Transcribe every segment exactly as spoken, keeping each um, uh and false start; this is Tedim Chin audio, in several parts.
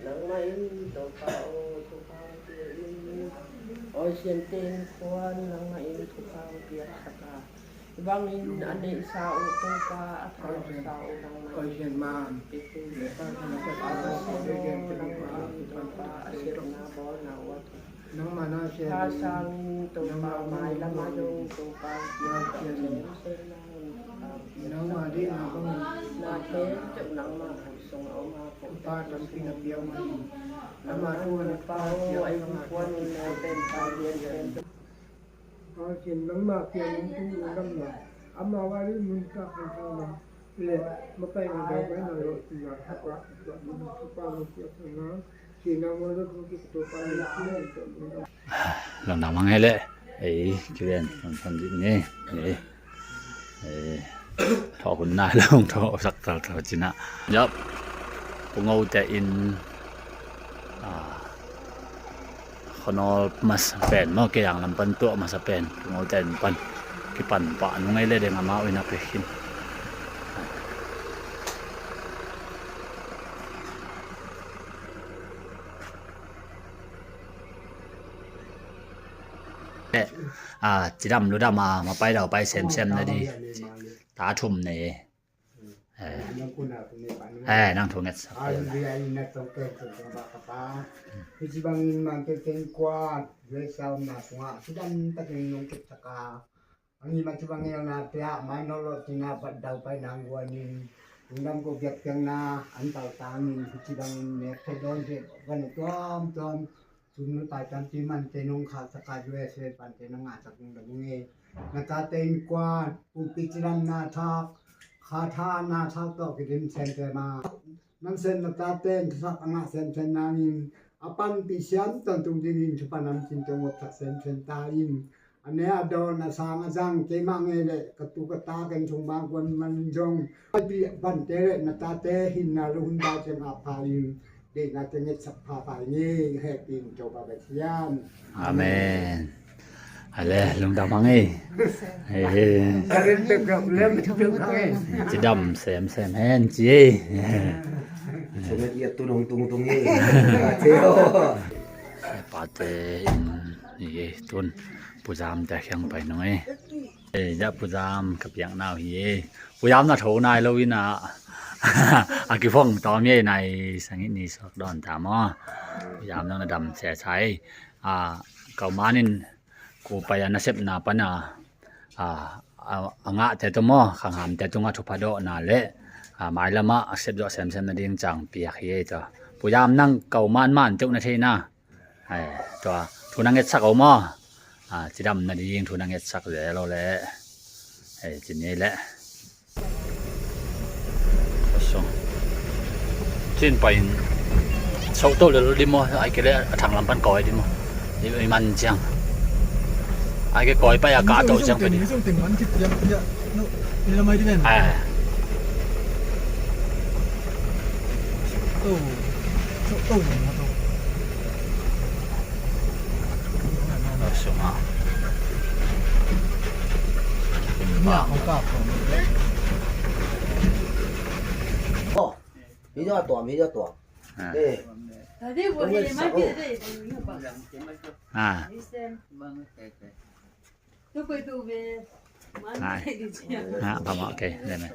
Nangmah in Topa aw, thupha hong pia in. Aw Sian Tein Kuan, nangmah in thupha hong piaksak a, hih bangin a neihsa uh Topa, a thahatsa uh nangmah in. Nangmah in Topa, a sepna bawlna uh a tha sangin Topa, mailam ah zong Topa, nangmah deihna bangin na khempeuh nangmah sung a om a, Topa tampi na pia uh manin, amah thu a na pia uh a, i vungkuan un na pen pa lian pen. Pasian nangmah piang in tung in lam na, amah wari mun ka kan thauna le makai na dau bai na lo tina hapa tua mun hapa mun piak na. Lungdam hang ei leh. Ei, kiven, lungdam dih ni. Ei, ei, thawh hun nai lo, thawh sak taltal cina. Yap, Pu Ngo te in, ah, Khuanawl masa pen maw, kei ang lam pan tuah masa pen, Pu Ngo te in pan kipan pah nung ei leh deng amau in a pia khin. Eh, ah, cidam ludam a, mapai dau pai semsem na di. Ta thum nei. Eh. Eh, nang thu ngetsak. Hallelujah, in na tong pen tong tong ba ka pa. Hih ci bangin man te teng kuat, due sa om na sunga, cidam takin nong kipsak a. Ang i ma ci bangin na pia, mai no lo tina pat dau pai nang guanin. Ungdam ko giat piang na, an tau tangin, hih ci bangin nek te don te, ban tuam tuam. Sum nu pai tam ci man te nong kha saka due se pan te nong a sak nong da bunge. Na ta te in kuat, kumpi cidam na thak, kha tha na thak to kidim sen te ma. Nang sen na ta ten thak a ngah sen sen nangin, a panpih siam tawntung dingin thupha nam cin tong op thak sen sen ta in. A ne a dawn a sang a zang keimah ngei leh ka tu ka ta ken thong bang kuan man zong. A pi bante leh na tate hinna lu hun dau ciang a pha in. Deihna te ngetsak pha pha in ngei hehpih in Topa Pasian. Amen. Ale, lungdam hang ei. Hei, hei. Cidam semsem hen ci ei. Sungit ia tunung tung tung ei. Pate in ei tun Pu Zam te khiang pai nung ei. Ei, ja Pu Zam ka piak nau hi ei. Pu Zam na tho nai lo in a. A kifong tawm ei nai sangit ni suak dawn ta maw. Pu Zam nang na dam sia sa ei. A, kau manin ku pai a nasepna pan a, a, a, a ngahte tawh maw, khanghamte tungah thupha dawhna le, a, mailamah a sepzawh semsem nading cang piak hi ei tawh. Pu Zam nang kau man man teuh na theihna. Ai, tua, thu na ngetsak aw maw. A, cidam nading thu na ngetsak zel aw le. Ai, ci ni le. Cin pai in soh to lel dim maw, ai ke le a thang lam pan kawi dim maw. I, i man ciang. Ai ke kawi pai a kah to ciang pen. Ai. Soh to. Soh to. Sungah. Nya, kau kau. Oh, ini tua, ini tua. Ah. Eh. Tadi buat ini mati tadi. Ah. Tuh kau itu be. Mana tadi dia? Ah, apa mau ke? Deme.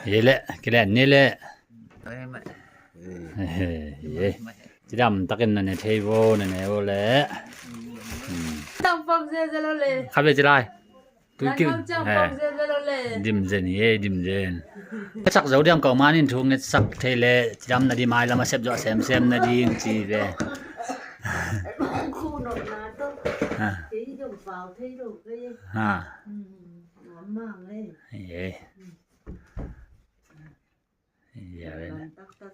Hi le, kilen ni le. Hi, hi. Cidam takin na ne thei vo, na ne vo le. Hmm. Tam pam zel zel le. Kha ve ci lai. Tui kiu. Dim zen hi, dim zen. Ka sak zo diam kau manin thu ngetsak thei le, cidam na di mailam a sep zawh semsem nading ci ve. Ha. Ha. Hi.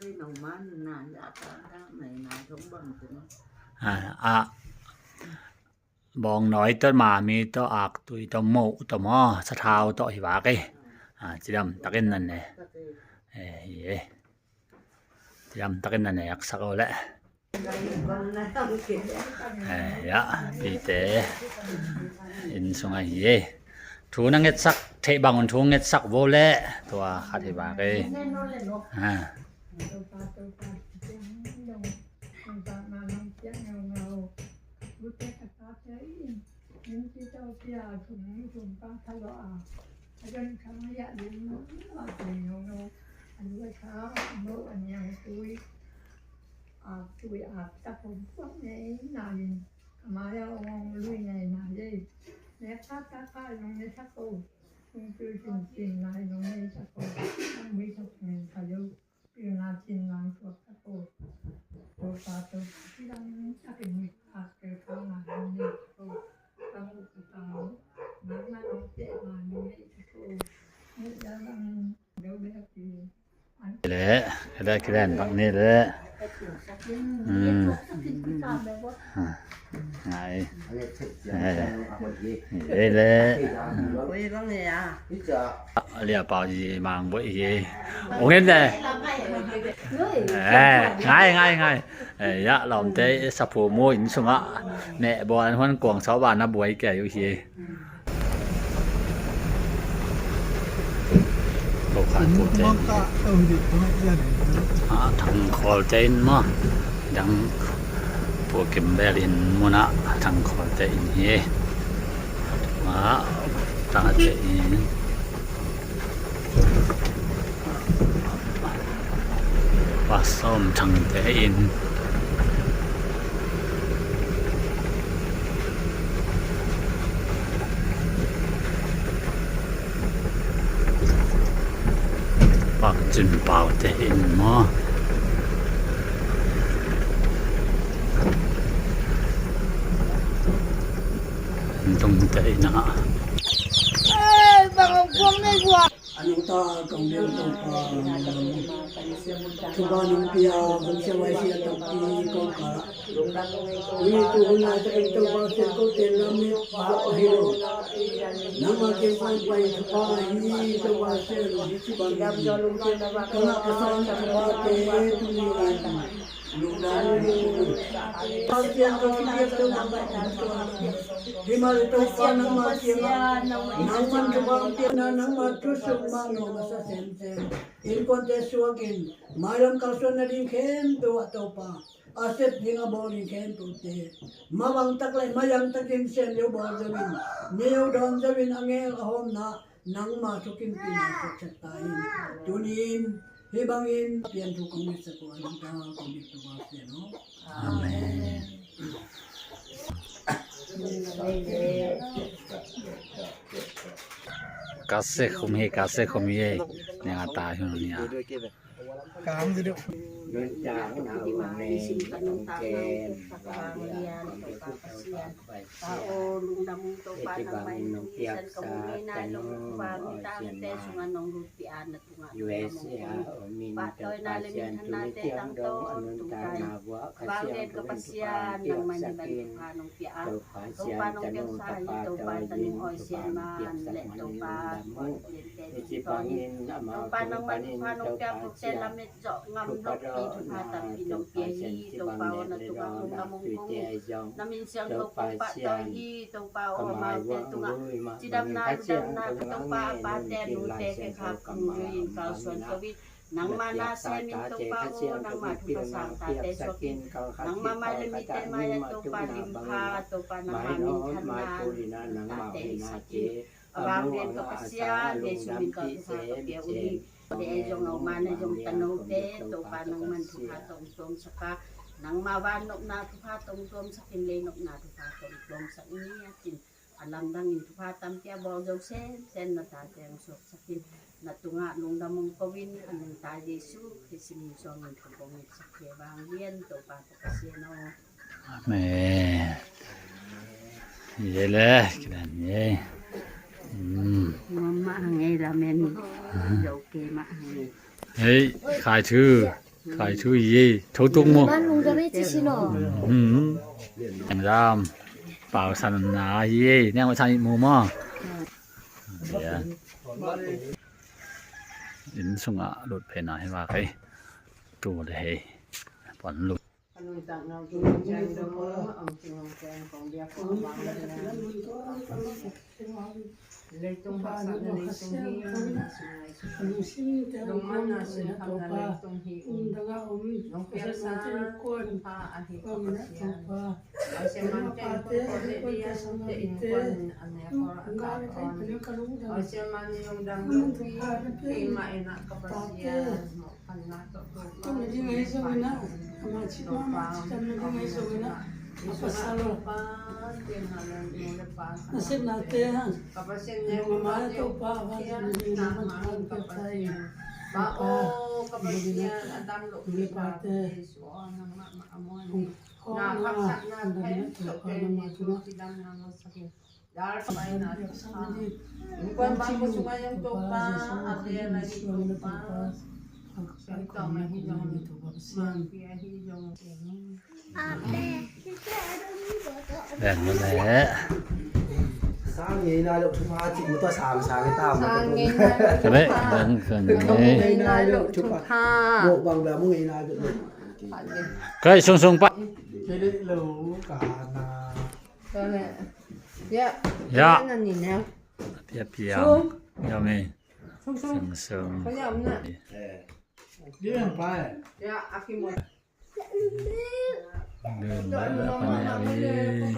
A, a, bawngnawi tawh, mami tawh, aktui tawh, moh tawh maw, sathau tawh hi vak ei. A, cidam takin na ne. E, hi ei. Cidam takin na ne aksak o leh. Eh, ya, pite inn sung ahi e. Thu na ngetsak theih bangun thu ngetsak vo le. Tua khat hi bak e. Ha. Aktui aktak hong puak nei nalin, kamai a ong lui nei nalei. Nek khat tak khat nong ne sak o, sung tui cin cin nai nong ne sak o, ang mui sak ngen kha lo, pilna cin nang suak sak o. Topa, Topa, ci dang takin mik khat kel kha nai nong ne sak o. Kang u kang, nang na nong te nai nong ne sak o. Nek dang dang dau dek ci. Le, le, kilen bang ni le. Hmm. Ngai. Eh, le. Lia pau ji mang boi ji. Ong en le. Eh, ngai, ngai, ngai. Eh, ya, lawmte, saphu mu inn sungah. Meh bua an huan kuang sau ba na buai kia yu hi. Ko khat ko te. Ah, Thang Khawl te in maw. Dang Pu Kim Bel in mun ah Thang Khawl te in hi. Ah, ta te in. Pa Sawm Thang te in. Pa Cun Pau te in maw. Tung te in ah. Eh, bang ong kuang nei bua. A nungta kong biak Topa, thupha nong pia, kong sia vai sia tampi kong kala. Ui tu hun lai takin Topa sia ko te lam ni pa ahi lo. Nangma kiang kong pai thupha hi Topa sia lo hi ci bang hi. Kala ka sang thupha te tu ni lai. Pasian ko kipiak Topa, himah le Topa nangma kiangah nangman thupha piakna nangma thu sung mah no masa semsem. Innkuante suakin mailam kalsuan nading khempeuh ah Topa, a sep ding a bawl ding khempeuhte mavang tak le mayang takin sem leu bawl zo in, neu dawn zo in, a ngel a hawmna nangma thukimpina suaksak ta in. Tunin hih bangin pian thu kong ngetsak uh a nungta kong biak Topa Pasian aw. Amen. Ka se khum hi, ka se khum hi. Nia ta hi nia. Kang duduk. Nuntak na uang nei tong ken. Aw lungdam ung Topa nangmah in hong piaksa tanu aw sian na. U S A a om in Topa Sian tuni tiang dong a nuntak na uah ka siang ka vun thupha piaksak in. Topa Sian tanu tapa tawi in thupha piaksak man in lungdam uh. Hih ci bangin amau tung panin Topa Sian thupha dawhna Topa Sian ci bang let le dawhna tuite ahi zong Topa Sian kamai uah lui mah bangin Kha Siang ka vun ngai nunting Lai Sian Tho kamai uah bangin ah na piaksa tate Kha Siang ka vun pilna piaksak in. Kalkhat khit kalkhat ah mi mah tukna bangin ah mai nawt mai pulina nangmah hoihna ci a mu a ngah a sa a lungdampih semsem. Amen. Amen. Kong biak Topa Pasian. Nangma van nopna thupha tong tuamsak in, lei nopna thupha tong tuamsak in, a lamdangin thupha tampi a bawl zo semsem na tate hong suaksak in, na tungah lungdam hong ko in, a nungta Jesu Khrist min suangin thu kong ngetsak hi. Vanglian Topa Pasian aw. Amen. Ye le, kidan ye. Hmm. Mama hang ei lamen. Zo ke ma hang ei. Hei, khai thu. Khai thu hi, tho tuk mu. Man lungdam ei ci si lo. Hmm. Lungdam. Pau san na hi, neng wa chan mu mo. Ya. Inn sungah lut phei na hi va kei. Tu le hei. Pon lut. Leitung haksatna leitung hi, lungmonna sin khamna leitung hi. Lungkhiatsa pha ahi ka Pasian. Pasian man teng kong kong le lian te innkuan a nek aw a tak aw. Pasian man lungdam lo hi. Keimah in ah ka Pasian. Kum na ding ahi zongin ah, ama cih mahmah cih tam na ding ahi zongin ah, a pasal nasepnate ah, mama le Topa a vanzat na ding na man pha piak ta in. Topa, nu le pate hong khawkna, na dam na Topa, nangmah tungah. Bang le. Sang ngei nai lo thupha cih mu tua sang sang i tam. Sang ngei nai lo thupha. Ka beh, bang, bang, ngei nai lo thupha. Mo bang bang mu ngei nai lo. Kai sung sung pa. Kei lo ka na. Ya. Ya. Pia pia. Sung. Ya me. Sung sung. Sung sung. Kaya na. Dia yang pa. Ya, aki mo. Dun ba la pa na e.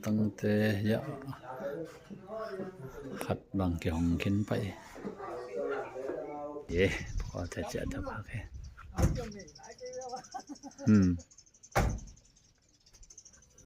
Tangte ya. Khat bang ki hong kin pa e. Ye, pa te cia ta pa ke. Hmm.